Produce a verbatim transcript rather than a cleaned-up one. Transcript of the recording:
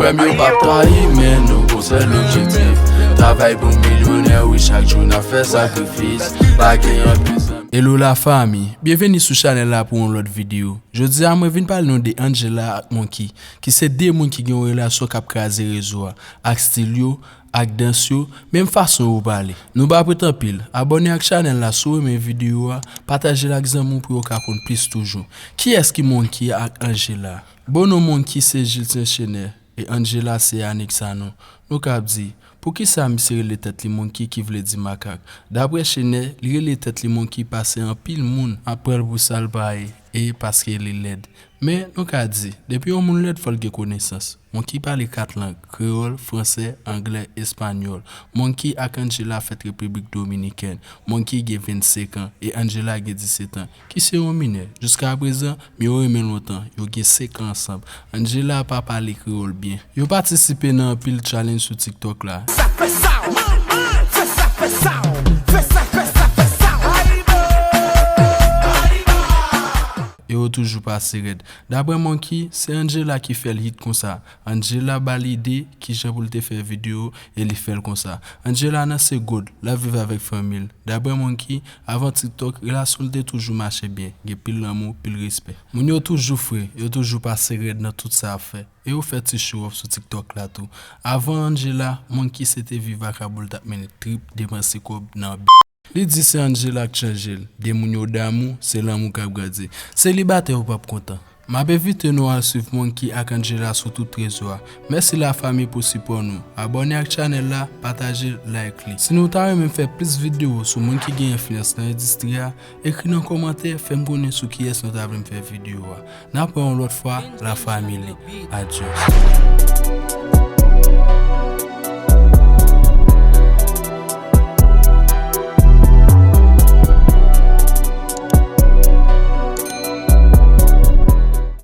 Frè m yo p ap trayi, men nou gon sèl objektif. Travay pou milyonè, wi, chak jou n ap fè sakrifis. Pa gen anpil zanmi. Hello la fami, byenveni sou chanèl la pou yon lòt videyo. Jodi a mwen vin pale nou de Angela ak Monkey, ki se de moun ki gen yon relasyon k ap kraze rezo a, ak stil yo, ak dans yo, menm fason yo pale. Nou pa ap ret anpil, abòne ak chanèl la si w renmen videyo a, pataje l ak zanmi w pou yo ka konn plis toujou. Kiyès ki Monkey ak Angela? Bon non Monkey se Gilles Saint-Chenet e Angela se Annick Sanon. Nou ka ap di, poukisa misye rele tèt li Monkey ki vle di makak? Daprè Chenet, li rele tèt li Monkey paske anpil moun ap pran l pou sa l pa ye e paske li lèd. Men, nou ka di, depi yon moun lèd, fò l gen konesans. Monkey pale kat lang, kreyòl, fransè, anglè, espanyòl. Monkey ak Angela fèt Repiblik Dominikèn. Monkey gen vennsenk an e Angela gen disèt an, ki se yon minè. Jiskaprezan, men yo renmen lontan, yo gen senk an ansanm. Angela pa pale kreyòl byen. Yo patisipe nan anpil challenge sou TikTok la. Sa fè sa, fè sa, fè sa, fè sa, fè sa, fè sa. E yo toujou pase rèd. Daprè Monkey, se Angela ki fè l hit konsa. Angela ba l ide kijan pou l te fè videyo e li fè l konsa. Angela nan se gold, l ap viv avèk fanmi l. Daprè Monkey, avan TikTok, relasyon l te toujou mache byen, gen pil lanmou, pil respè. Moun yo toujou fre, yo toujou pase rèd nan tout sa y ap fè. E yo fè ti show off sou TikTok la tou. Avan Angela, Monkey se te viv vagabon, l t ap mennen trip, depanse kòb nan bi. Li di se Angela k chanje l. De moun yo damou, se lanmou k ap grandi. Selibatè yo p ap kontan. M ap envite nou al swiv Monkey ak Angela sou tout rezo a. Mèsi la fami pou sipò nou. Abòne ak chanèl la, pataje, like li. Si nou ta renmen m fè plis videyo sou moun ki gen enfliyans nan endistri a, ekri nan kòmantè, fè m konnen sou kiyès nou ta vle m fè videyo a. N ap wè yon lòt fwa, la family. Adios.